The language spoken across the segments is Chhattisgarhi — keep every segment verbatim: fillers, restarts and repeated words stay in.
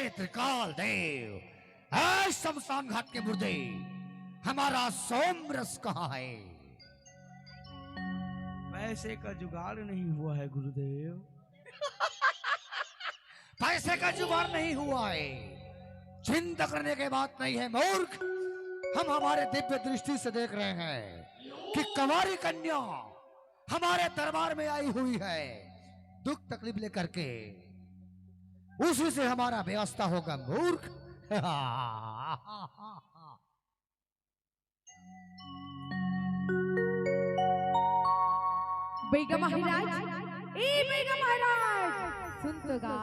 त्रिकाल देव, ऐ शमशान घाट के मुर्दे, हमारा सोम रस कहाँ है? पैसे का जुगाड़ नहीं हुआ है गुरुदेव। पैसे का जुगाड़ नहीं हुआ है, चिंता करने की बात नहीं है मूर्ख। हम हमारे दिव्य दृष्टि से देख रहे हैं कि कंवारी कन्या हमारे दरबार में आई हुई है दुख तकलीफ लेकर के, उसी से हमारा व्यवस्था होगा मूर्ख। बैगा महाराज, ए बैगा महाराज, सुन तो गा।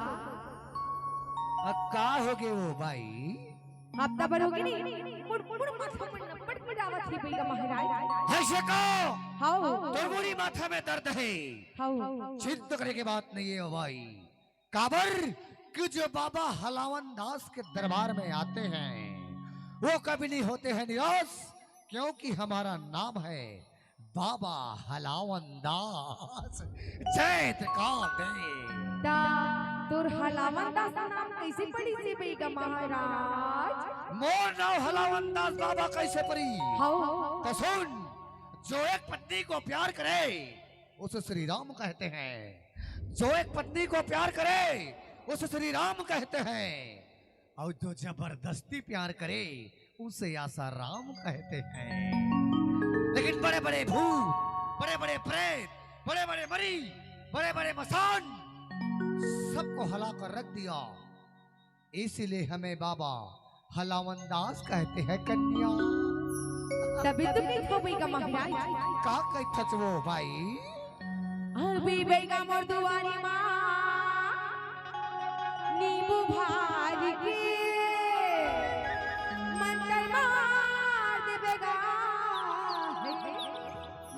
अब का हो गए वो भाई? हफ्ता भर हो गए नहीं, मुड़ मुड़ माथा मन पटपटावत ही बैगा महाराज। है से का? हाओ। तोर मुड़ी माथा में दर्द है। हाओ। चिंता करे के बात नहीं है भाई। काबर कि जो बाबा हलावन दास के दरबार में आते हैं, वो कभी नहीं होते हैं निराश, क्योंकि हमारा नाम है बाबा हलावन दास। जय त्रिकाल देव। ता तोर हलावन दास का नाम कैसे पड़ी से बैगा महाराज? मोर नाम हलावन दास बाबा कैसे पड़ी? हाओ। तो सुन, जो एक पत्नी को प्यार करे, उसे श्री राम कहते हैं। जो एक पत्नी को प्यार करे, उसे श्री राम कहते हैं, और जो जबरदस्ती प्यार करे, उसे आसाराम कहते हैं। लेकिन बड़े बड़े भूत, बड़े बड़े प्रेत, बड़े बड़े मरी, बड़े बड़े मसान, सबको हला कर रख दिया। इसीलिए हमें बाबा हलावन दास कहते हैं कन्या। तभी तो कहिथो बैगा महाराज। का कहिथच वो भाई? अभी बैगा मोर दुआरी माँ नींबू भारी के मंतर मार दे बैगा।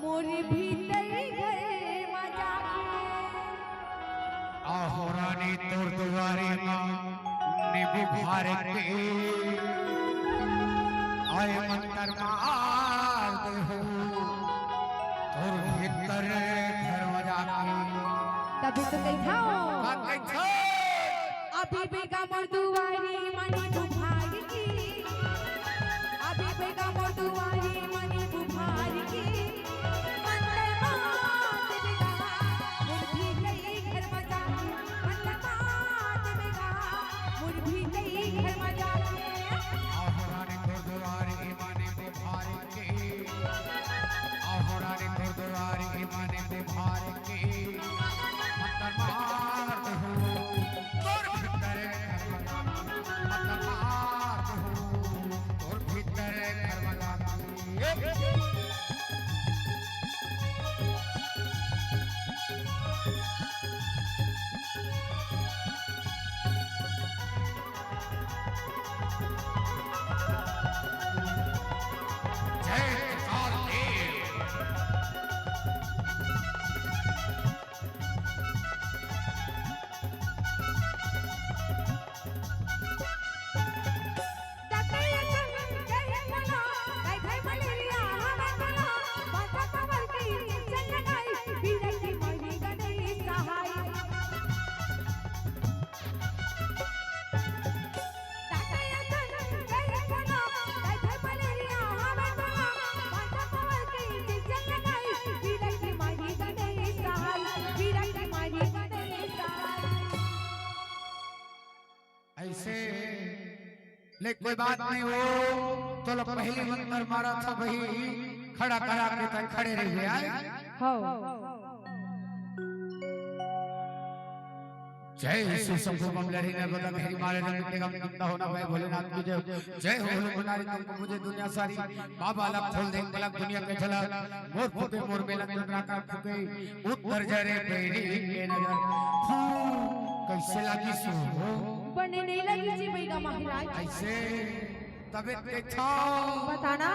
मोर भीतरी घर मा जाके। आहो रानी तोर दुआरी मा नींबू भार के, आए मंतर मार दे हो, तोर भीतर घर मा जाके। तभी तो कहिथो। का कहिथो? अभी बैगा मोर दुआरी मा नींबू भार के, अभी बैगा मोर दुआरी मा नींबू भार के, मंतर मार दे बैगा, मोर भीतरी घर मा जाके, मंतर मार दे बैगा, मोर भीतरी घर मा जाके। आहो रानी तोर दुआरी मा नींबू भार के, आहो रानी तोर दुआरी मा नींबू भार के, मंतर मार दे हो, तोर भीतर घर मा जाके, मंतर मार दे हो, तोर भीतर घर मा जाके। जय त्रिकाल देव। ऐसे ले कोई बात नहीं हो, तो लो पहली मंतर मारा था भाई, खड़ा करा के तक खड़े रहिए आए। हाओ। जय श्री शंभु बम लहरी ने बता मेरी मारे रंग के गम गंदा होना भाई भोलेनाथ की जय। जय हो भोले भंडारी तुमको मुझे दुनिया सारी। बाबा लग खोल दे पलक दुनिया के झलक। मोर फूटे मोर बेलक चंद्रा का फूटे। उत्तर जरे बैरी के नजर। फू, कैसे लगी सो हो? बने नहीं लगी जी बैगा महाराज। ऐसे तबे देखो। बताना।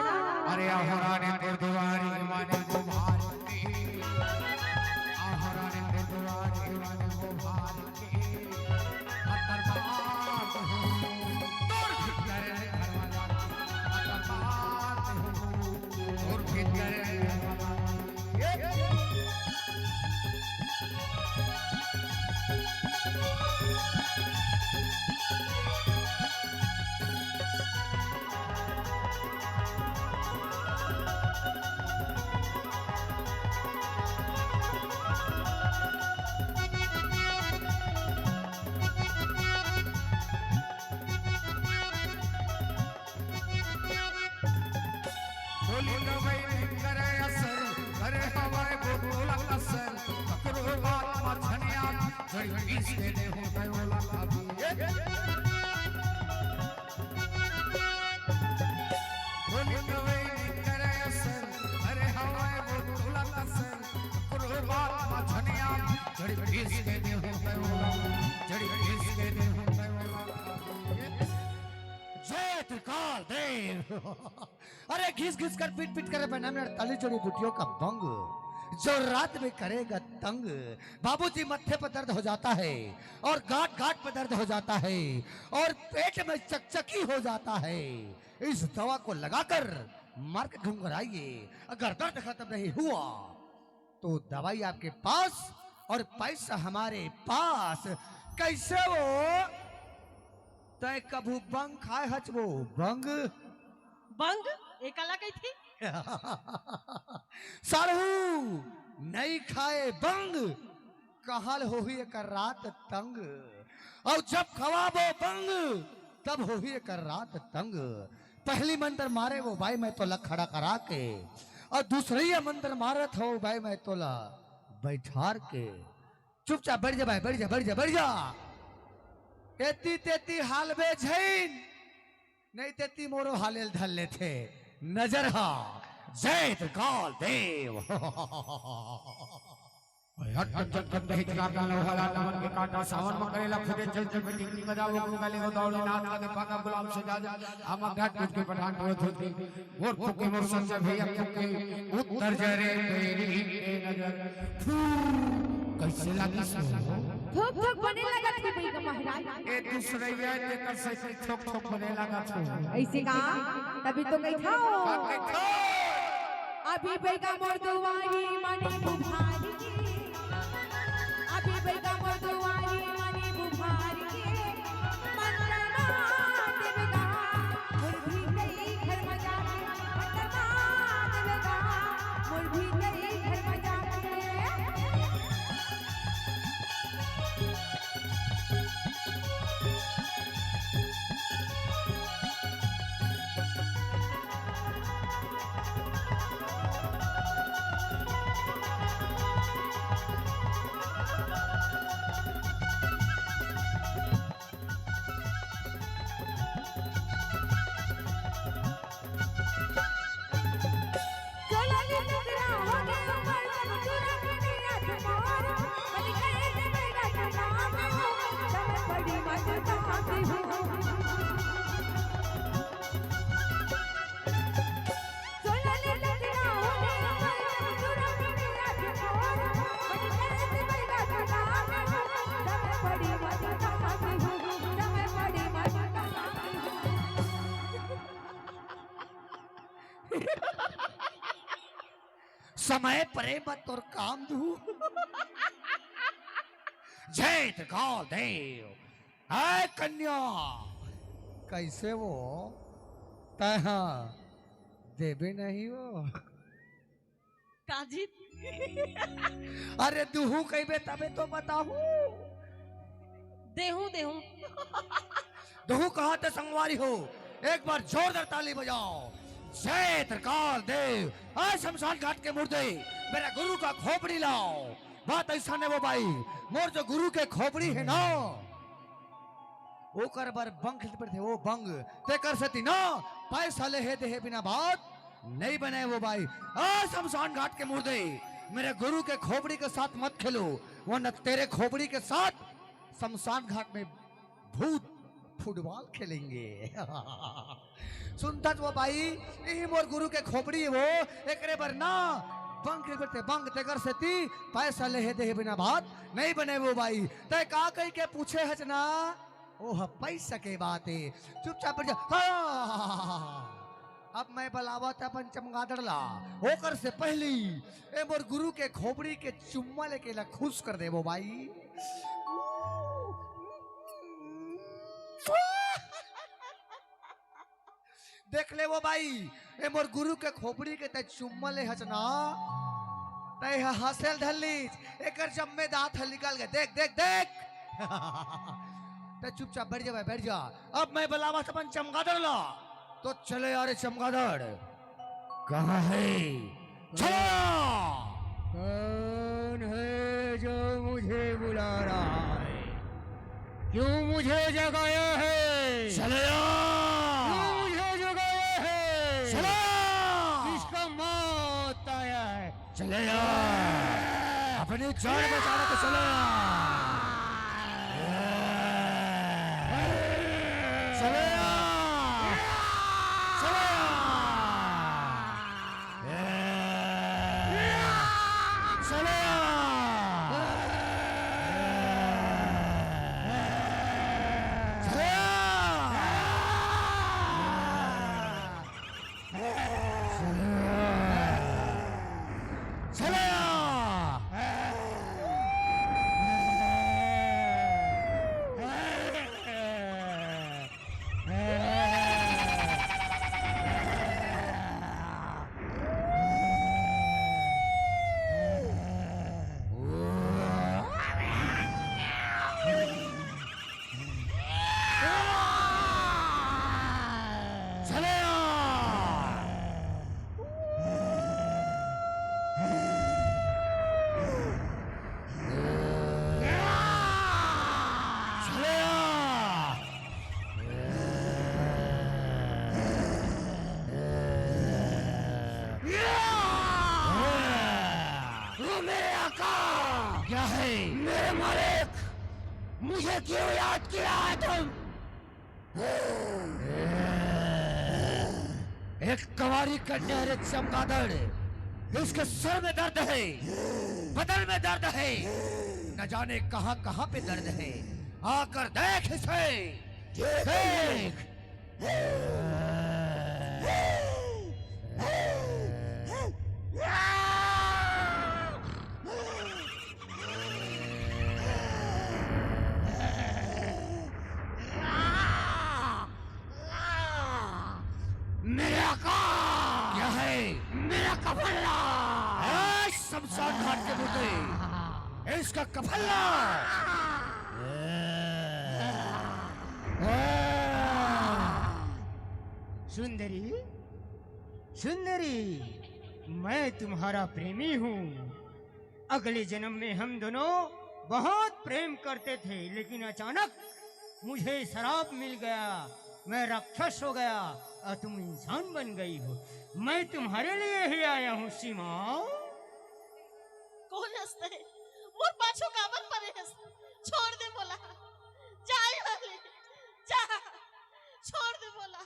अरे आहो रानी गुरुद्वारी माने को भारती। आहो रानी गुरुद्वारी माने को भारती। खतरनाक हो। तोर भीतर है घरवाला। खतरनाक हो। तोर भीतर है घरवाला। दे दे हो मैं ओला अभी। होली गवई करे असन, अरे हवाए वो तोला कसन, कुर्बान मछनिया, जड़ी पीस के दे हो मैं ओला, जड़ी पीस के दे हो मैं ओला। जय त्रिकाल देव। अरे घिस घिस कर पीट पीट कर बना में अड़तालीस जड़ी बूटियों का बंग, जो रात में करेगा तंग। बाबूजी मत्थे पर दर्द हो जाता है और गांठ गांठ पर दर्द हो जाता है और पेट में चकचकी हो जाता है। इस दवा को लगाकर मार के घुंघराइए, अगर दर्द खत्म नहीं हुआ तो दवाई आपके पास और पैसा हमारे पास। कैसे वो? तय कभू बंग खाए हच वो? बंग? बंग? एकला कहिथे? साढ़ू, नहीं खाए बंग, कहल होही एकर रात तंग। और जब खवाबो बंग, तब होही एकर रात तंग। पहली मंत्र मारे वो बाई मैं तोला खड़ा करा के, और दूसरी मंत्र मारत हो बाई मैं तोला बैठार के। चुपचाप बैठ जा भाई, बैठ जा, बैठ जा, बैठ जा। एती तेती हालबे झैन, नहीं तेती मोरो हालेल धर लेथे। नजर हा, जय त्रिकाल देव। हट, हट, हट, हट, नहीं चला, काला वाला नमन के काटा, सावन में करेला खुदे चल, चल, बेटी की बजाओ, गंगा ले वो दौड़े, नाथ लगे पाका, गुलाम से जा, जा, हम अघाट टूट के पठान टूट, टूट के, मोर फुके, मोर संजय भैया फुके, उत्तर जय रे, तेरी के नजर, फू, कैसे लगी सो? थोक थोक बने लगत हे बइगा महाराज। ए दूसरैया तेकर से थोक थोक बने लगत हे। ऐसे का? तभी तो कहिथंव। का कहिथंव? अभी बइगा मोर दुआरी मनी बुभारी। अभी बइगा मोर दुआरी मनी बुभारी। मंदना देवगा, मोर भी गई घर में जाके। मंदना देवगा, मोर भी गई घर में जाके। समय परे मत तोर काम दू। जय त्रिकाल देव। आय कन्या, कैसे वो? तय हाँ देबे नहीं वो। काजी? अरे दुहू कहिबे तबे तो बताहू। देहू, देहू। दुहू कहा थे संगवारी हो, एक बार जोरदार ताली बजाओ। जय त्रिकाल देव। आज शमशान घाट के मुर्दे, मेरा गुरु का खोपड़ी लाओ। बात ऐसा ने वो बाई, मोर जो गुरु के खोपड़ी हे ना, ओकर बर बंग खेलत पड़थे, वो बंग। तेकर सेती ना, पैसा लेहे देहे बिना बात नहीं बने वो बाई। आ शमशान घाट के मुर्दे, मेरे गुरु के खोपड़ी के साथ मत खेलो, वरना तेरे खोपड़ी के साथ शमशान घाट में भूत फुटबॉल खेलेंगे। सुनथस वो बाई, इही मोर गुरु के खोपड़ी हे वो, एकरे बर ना बंग खेलत पड़थे, बंग। तेकर सेती पैसा लेहे देहे बिना बात नहीं बने वो बाई। तय का कहिके पूछे हच ना, ओह पैसा के बात हे, चुपचाप बैठ जा। हाँ, अब मैं बलावत अपन चमगादड़ ला, ओकर से पहली ए मोर गुरु के खोपड़ी के चुम्मा लेके ला खुश कर देबो बाई। देख ले वो बाई, ए मोर गुरु के खोपड़ी के तय चुम्मा ले हच ना, तय ह हंसेल धर लीच, एकर जम्मे दांत ह निकल गए। देख, देख, देख। तय चुपचाप बैठ जा भाई, बैठ जा। अब मैं बलावत अपन चमगादड़ ला, तो चले आ रे चमगादड़। कहाँ है? चला! कौन है जो मुझे बुला रहा है? क्यों मुझे जगाया है? चले आ! क्यों मुझे जगाया है? चले आ! किसका मौत आया है? चले आ! अपनी जान बचाना तो चले आ! चले आ! चले आ! चले आ! चले आ! चले आ! वो मेरे आका! क्या है? मेरे मालिक, मुझे क्यों याद किया है तुम? एक कंवारी कन्या है रे चमगादड़, इसके सर में दर्द है, बदन में दर्द है, न जाने कहां कहां पे दर्द है। आकर देख इसे, देख। मेरे आका! क्या है? मेरा कफन ला! ए, शमशान घाट के मुर्दे, इसका कफन ला! सुंदरी, सुंदरी, मैं तुम्हारा प्रेमी हूँ। अगले जन्म में हम दोनों बहुत प्रेम करते थे, लेकिन अचानक मुझे शराप मिल गया, मैं राक्षस हो गया और तुम इंसान बन गई हो। मैं तुम्हारे लिए ही आया हूँ सीमा। कोन हस तैं? मोर पाछू काबर परे हस? छोड़ दे मोला। जा यहाँ ले। जा। छोड़ दे मोला।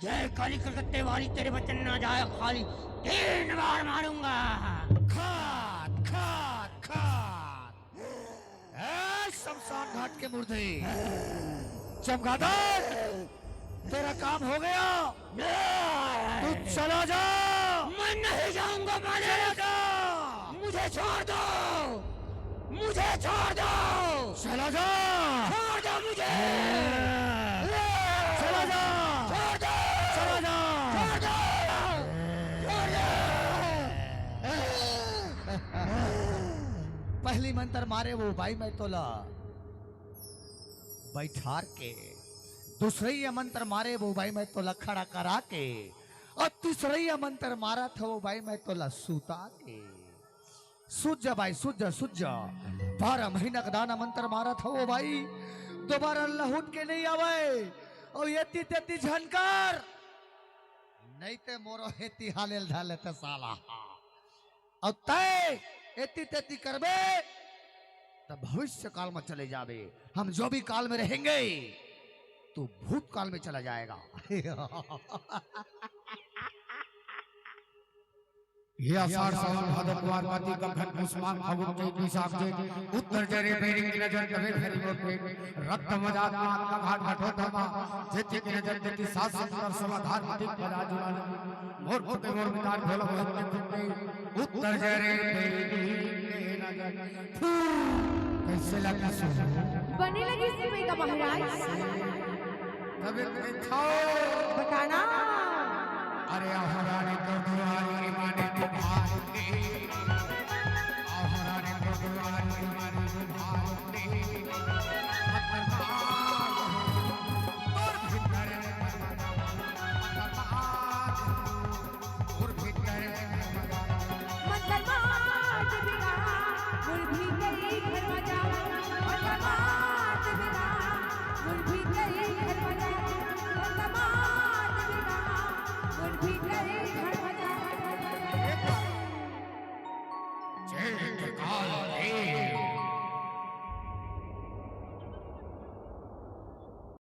जय काली कलकत्ते वाली, तेरे वचन ना जाए खाली, तीन बार मारूंगा। खात, खात, खात। ए, शमशान घाट के मुर्दे, चमगादड़, तेरा काम हो गया। तू चला जा। मैं नहीं जाऊंगा मालिक। चला जा। मुझे छोड़ दो, मुझे छोड़ दो। चला जा। छोड़ दो मुझे। चला जा। छोड़ दो। चला जा। छोड़ दो। छोड़ दो। पहली मंत्र मारे वो बाई मैं तोला बैठार के, दूसरइया मंत्र मारे वो बाई मैं तोला खड़ा करा के, अउ तीसरइया मंत्र मारत हवं बाई मैं तोला सुता के। सुत जा बाई, सुत जा, सुत जा। बारह महीना का दाना मंत्र मारत हवं बाई, दोबारा लहुट के नहीं आवय। अउ एती तेती झन कर, नहीं ते मोरो हेती हालेल ढाले ते साला। अउ तैं एती तेती करबे, त भविष्य काल में चले जाबे। हम जो भी काल में रहेंगे, तू भूतकाल में चला जाएगा। ये आषाढ़ सावन भादो कुवार कातिक अघन पूस माघ फागुन चैत बैसाख जेठ, उत्तर जरे बैरी की नजर तबे फेरी मोर पे, रक्त मजात मात का घाट घटो धमा, जेती की नजर तेती सात सत्तर सोलह धार मतिक बजा जुड़ा। मोर फुटे मोर मितान भोला मोहित के फुटे, उत्तर जरे बैरी के नजर। फू, कैसे लगी सो? बने लगी सिपही का महाराज। तबे खाओ। बताना। अरे आहो रानी तो दुआरी माने तुम्हारी।